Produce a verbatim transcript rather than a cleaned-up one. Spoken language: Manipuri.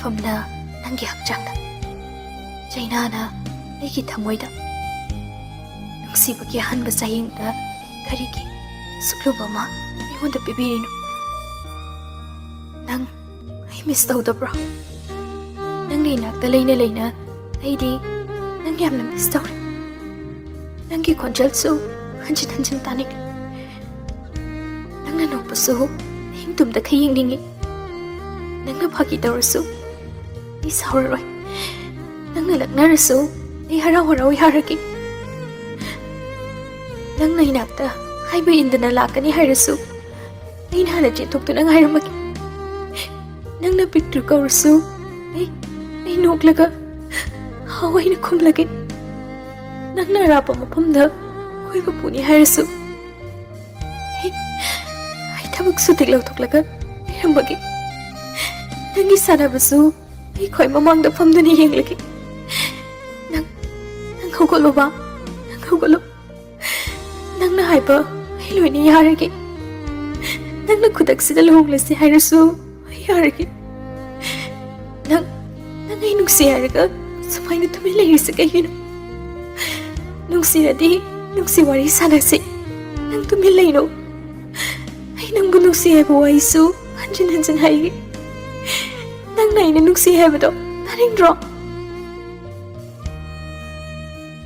ꯃꯤꯠꯐꯝꯅ ꯅꯪꯒꯤ ꯍꯛꯆꯥꯡꯗ, ꯆꯩꯅꯥꯅ ꯑꯩꯒꯤ ꯊꯃꯣꯏꯗ, ꯅꯨꯡꯁꯤꯕꯒꯤ ꯑꯍꯥꯟꯕ ꯆꯌꯦꯡꯗ ꯀꯔꯤꯒꯤ ꯑꯁꯨꯛ ꯂꯨꯕ ꯑꯃ ꯑꯩꯉꯣꯟꯗ ꯄꯤꯕꯤꯔꯤꯅꯣ? ꯅꯪ ꯑꯩ ꯃꯤꯁ ꯇꯧꯗꯕ꯭ꯔꯣ? ꯅꯪꯅ ꯏꯅꯥꯛꯇ ꯂꯩꯅ ꯂꯩꯅ ꯑꯩꯗꯤ ꯅꯪ ꯌꯥꯝꯅ ꯃꯤꯁ ꯇꯧꯔꯦ꯫ ꯅꯪꯒꯤ ꯈꯣꯟꯖꯦꯜꯁꯨ ꯍꯟꯖꯤꯟ ꯍꯟꯖꯤꯟ ꯇꯥꯅꯤꯡꯉꯤ꯫ ꯅꯪꯅ ꯅꯣꯛꯄꯁꯨ ꯑꯍꯤꯡ ꯇꯨꯝꯗꯈꯩ ꯌꯦꯡꯅꯤꯡꯉꯤ꯫ ꯅꯪꯅ ꯐꯥꯒꯤ ꯇꯧꯔꯁꯨ ꯑꯩ ꯁꯥꯎꯔꯔꯣꯏ꯫ ꯅꯪꯅ ꯂꯛꯅꯔꯁꯨ ꯑꯩ ꯍꯔꯥꯎ ꯍꯔꯥꯎ ꯌꯥꯔꯒꯦ꯫ ꯅꯪꯅ ꯏꯅꯥꯛꯇ ꯍꯥꯏꯕ ꯏꯟꯗꯅ ꯂꯥꯛꯀꯅꯤ ꯍꯥꯏꯔꯁꯨ ꯑꯩꯅ ꯍꯥꯟꯅ ꯆꯦꯟꯊꯣꯛꯇꯨꯅ ꯉꯥꯏꯔꯝꯃꯒꯦ꯫ ꯅꯪꯅ ꯄꯤꯛꯇ꯭ꯔꯨ ꯀꯧꯔꯁꯨ ꯑꯩ, ꯑꯩ ꯅꯣꯛꯂꯒ ꯍꯥꯎ ꯍꯥꯏꯅ ꯈꯨꯝꯂꯒꯦ꯫ ꯅꯪꯅ ꯑꯔꯥꯞꯄ ꯃꯐꯝꯗ ꯀꯣꯏꯕ ꯄꯨꯅꯤ ꯍꯥꯏꯔꯁꯨ ꯑꯩ, ꯑꯩ ꯊꯕꯛ ꯁꯨꯇꯤ ꯂꯧꯊꯣꯛꯂꯒ ꯂꯩꯔꯝꯃꯒꯦ꯫ ꯅꯪꯒꯤ ꯁꯥꯟꯅꯕꯁꯨ ꯑꯩ ꯈ꯭ꯋꯥꯏ ꯃꯃꯥꯡꯗ ꯐꯝꯗꯨꯅ ꯌꯦꯡꯂꯒꯦ꯫ ꯅꯪ, ꯅꯪ ꯍꯧꯒꯠꯂꯣꯕ, ꯅꯪ ꯍꯧꯒꯠꯂꯣ꯫ ꯅꯪꯅ ꯍꯥꯏꯕ ꯑꯩ ꯂꯣꯏꯅ ꯌꯥꯔꯒꯦ꯫ ꯅꯪꯅ ꯈꯨꯗꯛꯁꯤꯗ ꯂꯨꯍꯣꯡꯂꯁꯤ ꯍꯥꯏꯔꯁꯨ ꯑꯩ ꯌꯥꯔꯒꯦ꯫ ꯅꯪ, ꯅꯪ ꯑꯩ ꯅꯨꯡꯁꯤ ꯍꯥꯏꯔꯒ ꯁꯨꯃꯥꯏꯅ ꯇꯨꯃꯤꯟ ꯂꯩꯔꯤꯁꯦ ꯀꯩꯒꯤꯅꯣ? ꯅꯨꯡꯁꯤꯔꯗꯤ ꯅꯨꯡꯁꯤ ꯋꯥꯔꯤ ꯁꯥꯟꯅꯁꯤ꯫ ꯅꯪ ꯇꯨꯃꯤꯟ ꯂꯩꯅꯣ꯫ ꯑꯩ ꯅꯪꯕꯨ ꯅꯨꯡꯁꯤ ꯍꯥꯏꯕ ꯋꯥꯍꯩꯁꯨ ꯍꯟꯖꯤꯟ ꯍꯟꯖꯤꯟ ꯍꯥꯏꯒꯦ꯫ ꯅꯪꯅ ꯑꯩꯅ ꯅꯨꯡꯁꯤ ꯍꯥꯏꯕꯗꯣ ꯇꯥꯅꯤꯡꯗ꯭ꯔꯣ?